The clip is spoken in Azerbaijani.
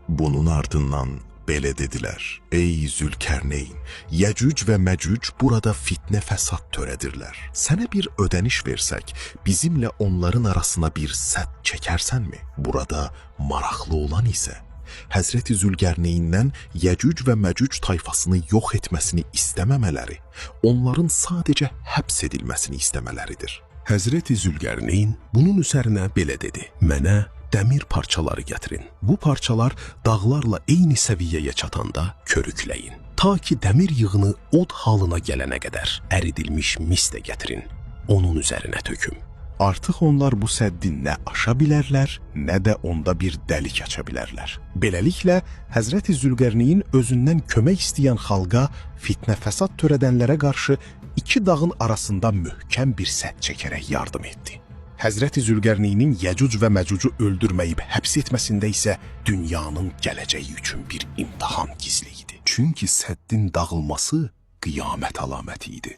Bunun ardından belə dedilər: Ey Zülkərneyn, Yəcüc və Məcüc burada fitnə fəsad törədirlər. Sənə bir ödəniş versək, bizimlə onların arasına bir sədd çəkərsənmi? Burada maraqlı olan isə Həzrəti Zülqərneyndən Yəcüc və Məcüc tayfasını yox etməsini istəməmələri, onların sadəcə həbs edilməsini istəmələridir. Həzrəti Zülqərneyn bunun üzərinə belə dedi: Mənə dəmir parçaları gətirin. Bu parçalar dağlarla eyni səviyyəyə çatanda körükləyin. Ta ki dəmir yığını od halına gələnə qədər əridilmiş mis də gətirin. Onun üzərinə töküm. Artıq onlar bu səddi nə aşa bilərlər, nə də onda bir dəlik aça bilərlər. Beləliklə, Həzrəti Zülqərneyn özündən kömək istəyən xalqa, fitnə fəsad törədənlərə qarşı iki dağın arasında möhkəm bir sədd çəkərək yardım etdi. Həzrəti Zülqərneynin Yəcuc və Məcucu öldürməyib həbs etməsində isə dünyanın gələcəyi üçün bir imtahan gizli idi. Çünki səddin dağılması qiyamət əlaməti idi.